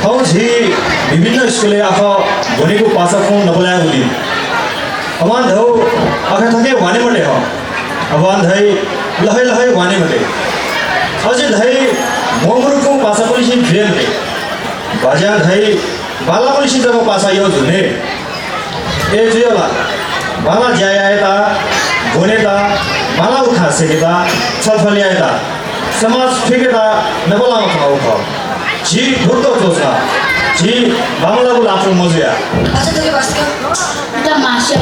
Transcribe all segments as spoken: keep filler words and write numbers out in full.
थौं झी विभिन्न स्कुलय् आखः ब्वनेगु पासाकुं नबलाय् वनी। अवां धौ अखा थके वाने मते हं। अवां धइ लहै लहै वाने मते। अझ धइ मोमरुकुं पासाकुंनिसें जुये मते। बाज्यां धइ बांलाकुंनिसें जक पासा यः जुने। ए जुयाः ला, बांलाः ज्या यायेत, ब्वनेत, बांलाःगु खँ सय्केत, छलफल यायेत, समाज थुइकेत नबलां वःगु खः। झी ढुक्क च्वछाः, झी बांमलाःगु लापु मजुया। अच्छा, थुके बस्का। उता मास्या।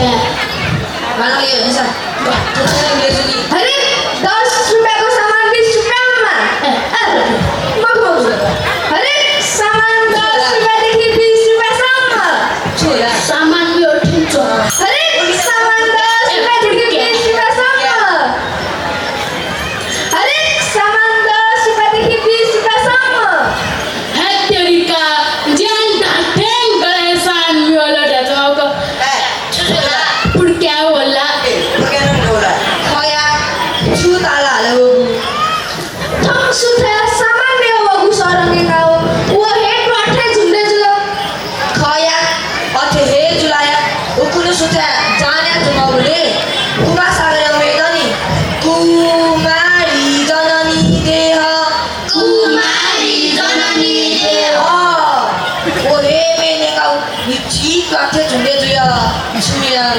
बांलाः यो, निसा। अरे, दस रुपियाँको सामान बिस रुपियाँमा। ए, ए, मखु, मखु। हरेक सामान दस रुपियाँदेखि बिस रुपियाँसम्म। सामान यो ठिक छ। हरेक सामान दस रुपियाँदेखि बिस रुपियाँसम्म। हरेक सामान दस रुपियाँदेखि बिस रुपियाँसम्म। हत्तेरिका, ज्यान धात्थें गलय् सामान म्यःला धाःसा मखु। ए, छु छु ला? पुड्क्याः वला। ए, पुड्क्याः नं वला। खया, छु ताला हाले वःगु? थौं सुथय् सामान मेगु वःगु सरंगे गाव। व हे त्वाथय् झुन्डे जुल। खया, अथे हे जुलाया। उकुनु सुथय् जान्या जुमगुले। कुमार सागरया मेदनि। कुमारी जननी देह। कुमारी जननी देह। अ, व हे मेने गाव। निची त्वाथय् झुन्डे जुया। छुया।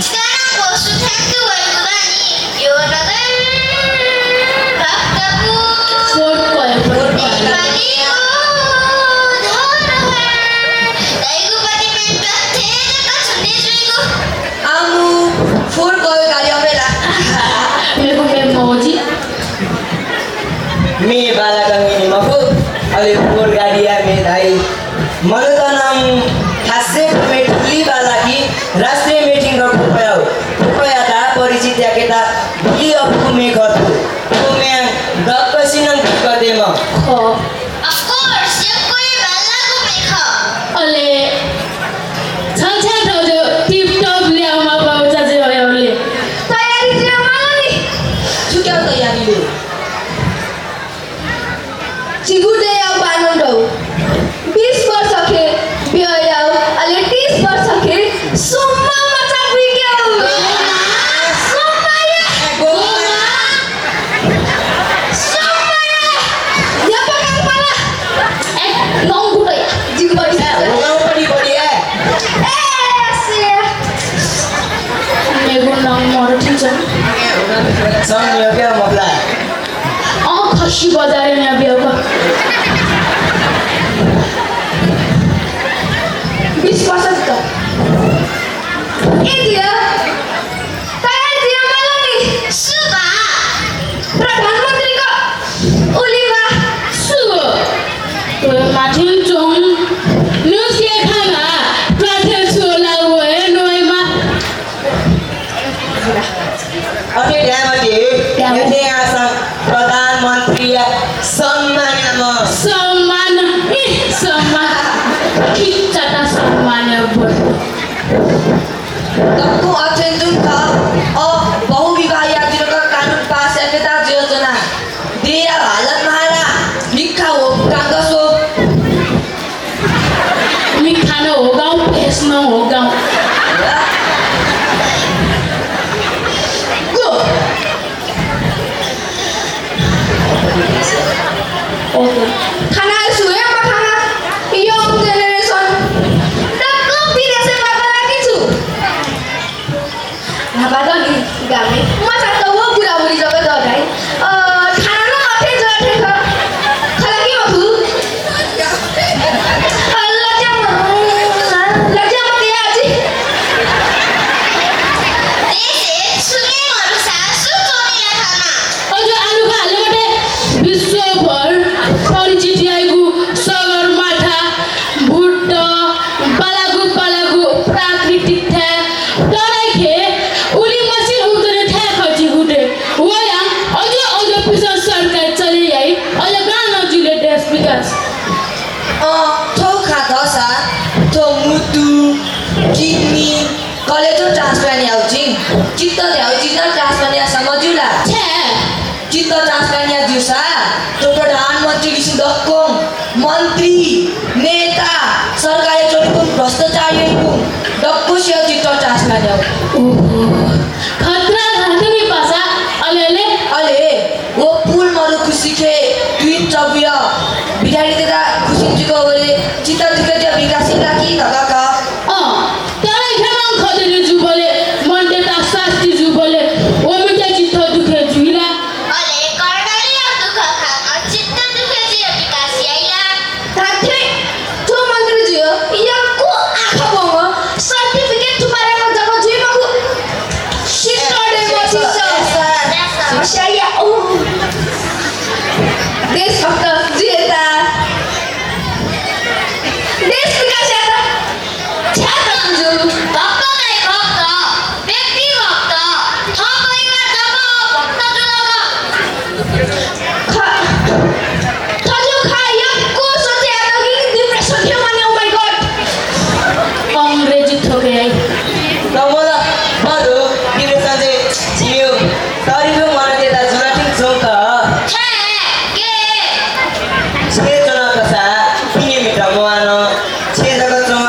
छिकनं पशु थ्याक्क वइगु बानी, यो नगर भक्तपुर। फोर्ट कय, फोर्ट कय। नेपालीको धरोहर, दैगु प्रतिमा प्रत्येक छुने जुइगु। आमु, फोर्ट कय गाडी अबेला। मेगु मे मौजी। मे बाला गंगिनी मखु, अले फोर्ट गाडिया मे धाइ। मनूतनं खासे मे ठुली बालाकी राष्ट्रिय मे ठिंक फुपयाउ। फुपयाता परिचित याकेता बुली अफुकु मे खतु। फु मे दक्कसिनं फुक देम। ख। Of course, यक्व हे बालागु मे ख। अले छछा थौजु टिप टप ल्याउमा बाउचा जे हयाउले। तयारी जे मालनी। छु क्या तयारी ले? झीगु दयाउ बानन्दौ। बिस वर्ष खे ब्ययाउ, अले तीस वर्ष खे सुम्मा मचा बुइक्याउ। सुम्मा या। सुम्मा या। या पकाङ पाला। ए, नौ गुटो या। जिगु बढी। ए, उगाउ बढी बढी ए। ए, से। मेगु नाम मरु ठीक छ। सम यो क्या मबला। अँ, खसी बजारय् न्याः ब्याउक। बिस वर्ष जक। ए दिया, तयार दिया मालनी। सुबा। प्रधानमन्त्रीको उलिवा। सु। तो माथिन चोङ। नुस के खाना। प्राथे छोला वो है नोएमा। अथे ध्यान मते, ध्यान। यथे याःसां प्रधानमन्त्रीया सम्मानयाम्ह। सम्मान, इ, सम्मान। किच्चाटा सम्मान बोल। दक्व अथें तुं खः, अ, बहुविवाह यायेत कानून पास याकेत योजना। देया भारत महारा, मिखा हो कांगसो। मिखा न हो गाउँ, भेष न हो गाउँ। गो। ओके। खाना सुए मखाना, young generation। दक्व विदेशय् बाबा लागि छु। न्हापा दनि गामय् मचात व बुराबुरी जक दःधाइ। अ, खाना नं अथे जथे खः। खला कि मखु? अ, लज्या म-, लज्या मते आजि। देशे सुने मरुसा सुचोनिला खाना। अझ आलु खा हाले मते विश्वभर परिचित याइगु सगरमाथा, बुद्ध, बालागु, बालागु प्राकृतिक थाय्, तराई खे, उलि मसिन उतरे थाय् खः जिगु दे। वयां अझ अझ पिसं सरकार चले याइ, अझ गां नं जुले देश विकास। अँ, थ्व खा धसा, थ्व मुतु, kidney, कलेजो transplant याउ जिं, चित्त ध्याउ जिं नं transplant यासा मज्यू ला? छे। चित्त transplant या ज्यूसा, थ्व प्रधानमन्त्री लिसिं दक्वं मन्त्री, ने ओहो, खतरा घातनी पासा, अले, अले? अले, व पुल मरु खुसिखे दुई चबुया बिदारी तेता खुसिन जुक वरे चित्त दुखे दिया विकासी लाकी धकाका। अँ, त्याला खेमां खतरी जुबले, मन तेता शास्ति जुबले, व मिटे चित्त दुखे जुइला। अले कर्णाली दुःख खान चित्त दुखे दिया विकासी आइला। धात्थें थ्व मन्त्री जुया यक्व आखा बंगः certificate थुपारेमा जक जुइ मखु। सिक्क दयेमा सिक्क। होशियार या, उ। देशभक्त जुयात। देश विकास यात। छ्यात जुल। भक्त दाइ भक्त, व्यक्ति भक्त, थः परिवार जक भक्त जुल का। ख-, थज्याःगु खँ यक्व सोचे यात कि depression थें वने, oh my God। अंग्रेजी थोके याइ। तमला बारु depression चाहिँ झिउ तरिबु मनकेता जुलाटिङ चौक। छे, के? छे च्वनाकसा पिने मित्र मोवान छे जक च्वं।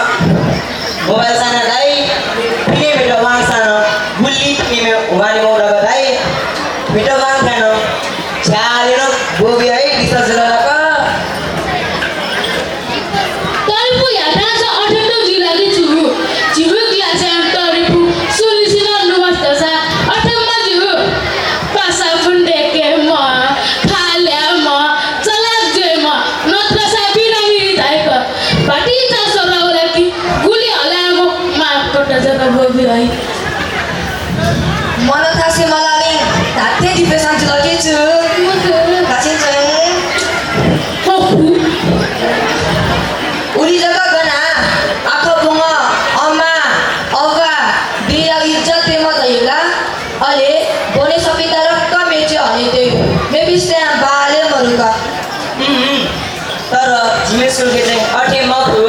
मोबाइल साना दाइ, पिने मित्र वांसानं गुल्ली पिने मे वाने मौका दाइ। मित्र वांसानं छ्यालेनं बोबी है, दिसा जुल लक। तरिपु यात्रां अठेतौ जिल्लाली छु। झिगु क्लासय् तरिपु सुलिसिनं नुमस्तसा अठेम्मा जिगु पासा फुन्डेकेम्ह, खाल्याम्ह, चलाक जुइम्ह, नत्रसा बिरामी धायेक भातिचा सोलावला कि गुलि हलायेम्ह माफ कटा जक बोबी है। मन थासे मलालिं धात्थें depression जुल कि छु। गाछिन चाहिँ। उलि जक गना, आखः बुंगः, अम्मा, अब्बा, बिया इज्जत तेमा दयुला, अले बोने सपिता रक्क मेचे हने दयु, मेपिस्ते बाले मरुका। उम्, उम्। तर झिमे सुर्खेतय् अथे मखु।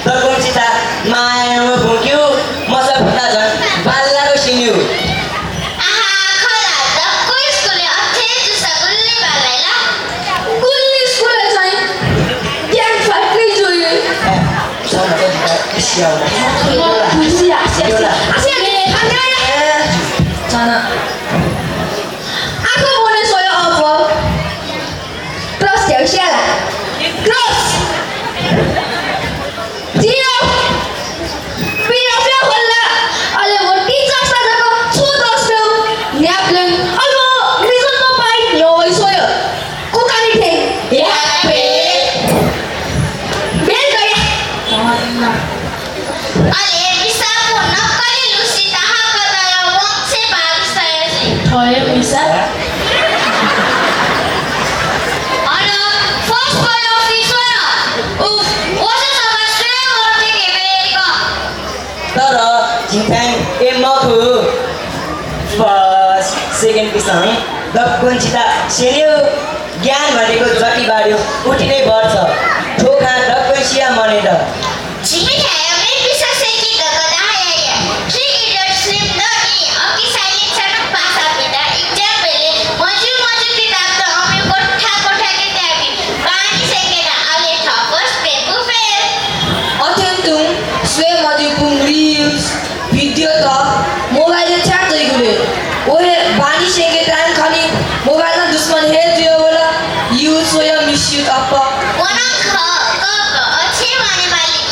दक्वं चिता मायायाम्ह बुंक्यु, मचा भुता झन बाल्लाक सिन्यु। आहा, खला, दक्व स्कुलय् अथे जुसा गुल्ली बाल्लाइ ला? गुल्ली स्कुलय् चाहिँ ज्ञान फाट्ने जुइ। ए, झन अथे सियाउ ला। सिया, सिया, सिया, सिया, ए, खाना। ए, झन। आखः बोने स्वया अप। Cross थ्याउ स्याला। Cross। जियो। पियो फ्या होला। अले वो teacher सा जक छु दोष फ्यु। न्याप्लेन। अलो, मिजन म पाइ न्यो वइ सोयो। कुकानी थे। यापे। बेल गया। अले मिसापु नक्कली लुसी ताहा कतया वंशे बाविस तयासी। थ्व हे मिसा। अन first boy office वन। उफ, वसे सभा स्वयं वर्ते के बेक। तर झिंथाय् ए मखु। First, second पिसं दक्वं चिता सेल्यु। ज्ञान भनेको जति बाढ्यो, उति नै बढ्छ। थ्व खँ दक्वसिया मनय् द। झिमे थाय् मेपिसं सय्‌के दत धाःया। Three Idiots film द नि, अकिं silence नं पासा पिता, exam बेले मजू मजू किताब द अमे कोठा कोठा के त्याबी, पानी सय्‌के द अले थपस पेपु fail। अथें तुं स्वये मज्यूपिं reels, video त mobile-य् छ्यात दइगुलिं, व हे बानी स्यंके time खनी mobile नं दुश्मन हे जुयावल। Use स्वया misuse अप्पा। व नं खः, क, क, अथे माने माली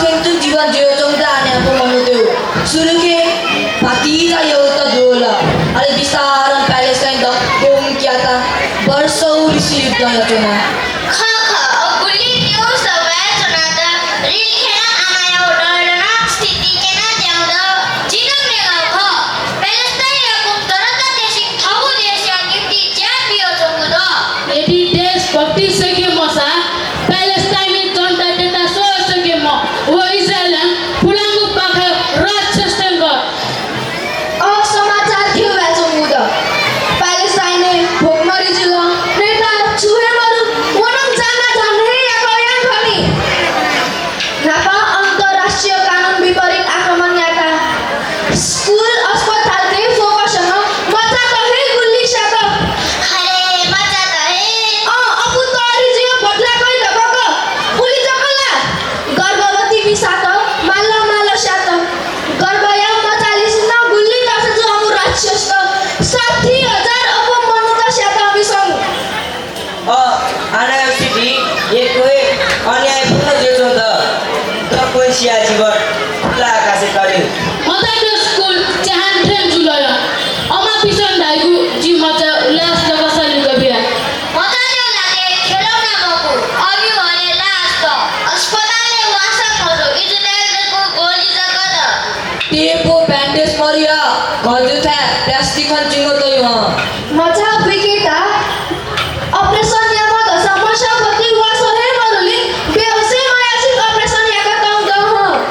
तुं जीवन जुयाच्वंगु दु। अन अप्वः मनूतय् सुरुके भातिचा यहूदीत दुगु। अले बिस्तारं प्यालेस्टाइन दक्वं क्याता वर्षौं बिसि युद्ध यानाच्वना। खः खः, अ, गुलि निगू समय च्वनात रिल खेनाः आमायागु दय्‌दनाः स्थिति क्यनातयागु दु। जि नं न्यंगु खः। प्यालेस्टाइनया कुमधुरता देशं थःगु देशया निंतिं ज्या बियाच्वंगु दु। यदि देशभक्ति सके मसा प्यालेस्टाइनय् जनतातय्‌त स्वये सके मखु, व इस्राएलया पुलांगु पाखाय् राक्षस थें खः। अ, समाचार थ्यंवयाच्वंगु दु। प्यालेस्टाइनय् भोकमरी जुल। नेता छु हे मरु, व नं जान्ना झन हे याकः याना खनी। न्हापा अन्तर्राष्ट्रिय कानुन विपरीत आक्रमण यात। स्कुल, अस्पताल थें फ्वंकसं मचात हे गुलि स्यात। अरे, मचात हे। अँ, अप्वः तःधि जुयाः बदला कइ धकाः उलि जक ला? गर्भवती मिसात माल माल स्यात। गर्भया मचालिसे नं गुलि तःसा जूगु राक्षसत साठी हजार अप्वः मनूत स्यात इमिसं। अ, आनाया स्थिति यक्व हे अन्यायपूर्ण जुयाच्वंगु दु। दक्वसिया जीवन खुला आकाशय् तःधि। मचाया स्कुल च्याहां थें जुल। अमा पिसन धाइगु जि मचाया लास जक सलिक बिया। मचाया लासय् खेलौना मखु, अबि हरे लास दु। अस्पतालय् वासः मजू, इजरायलय् दक्व गोली जक दु। टेप व ब्यान्डेज मरुया घजुथाय् प्लास्टिकं चिंगः तइ हं। मचा बुइकेत operation यायेमाः धाःसा मस्याःगुलिं वासः हे मरुलिं बेहोस हे मयासें operation याकातःगु दु हं।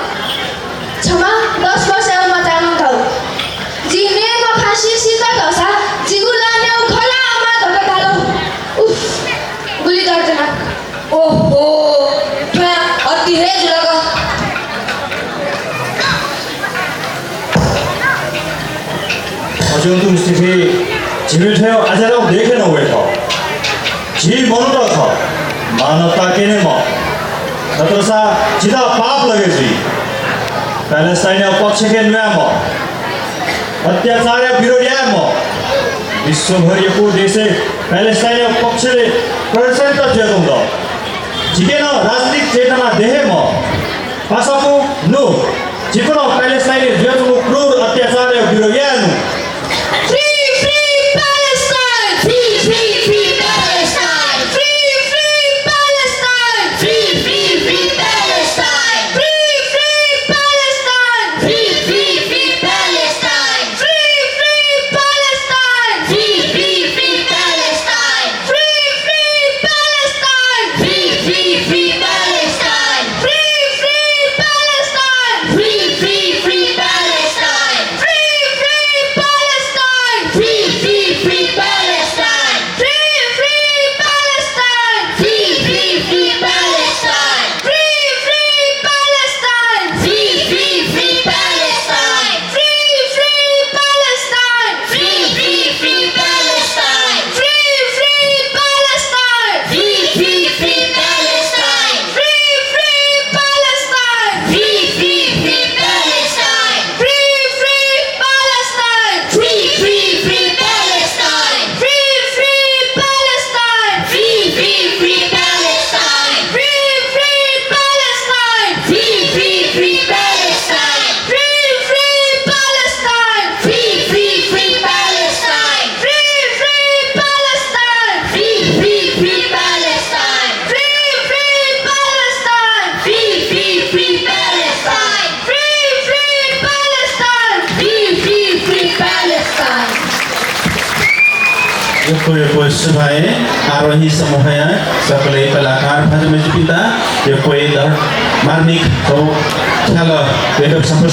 छम्ह दस वर्षया मचा नं खः। जि नयेम्ह फाँसी सित धाःसा जिगु ला न्यागू खः ला अमा धकाः धाल। उफ, गुलि दर्दनाक। ओहो, थ्वया अति हे जुल का। अज्याःगु स्थिति झीपिं थें अज्याःगु देखे नं वये खः। झी मनूत खः, मानवता क्यनेम्ह। नत्रसा झीत पाप लगे जुइ। प्यालेस्टाइनया पक्षके न्वायेम्ह, अत्याचारया विरोध यायेम्ह, विश्वभर यक्व देशय् प्यालेस्टाइनया पक्षले प्रदर्शन जुयाच्वंगु दु। झीके नं राजनीतिक चेतना देहेम्ह पासापिं नु, झीपिं नं प्यालेस्टाइनय् जुयाच्वंगु क्रूर अत्याचारया विरोध याये नु। Free, free Palestine! Free, free, free Palestine! Free, free Palestine! Free, free, free Palestine! Free, free Palestine! Free, free, free Palestine! Free, free Palestine! Free, free, free Palestine! Free, free Palestine! Free, free, free Palestine! Free, free Palestine! Free, free, free Palestine! Free, free Palestine! Free, free, free Palestine! Free, free Palestine! Free, free, free Palestine! Free, free Palestine! Free, free, free Palestine! Free, free Palestine! Free, free, free Palestine! Free, free Palestine! Free, free, free Palestine! Free, free Palestine! Free, free, free Palestine! Free, free Palestine! Free, free, free Palestine! Free, free Palestine! Free, free, free Palestine! Free, free Palestine! Free, free, free Palestine! Free, free Palestine! Free, free, free Palestine! Free, free Palestine! Free, free, free Palestine! Free, free Palestine! Free, free, free Palestine! Free, free Palestine! Free, free, free Palestine! यक्व यक्व सुभाय् आरोही समूहया सकलें कलाकार भाजु मय्‌जुपिन्त। यक्व हे धार्मिक ख्यालः वेदक सम्प्र-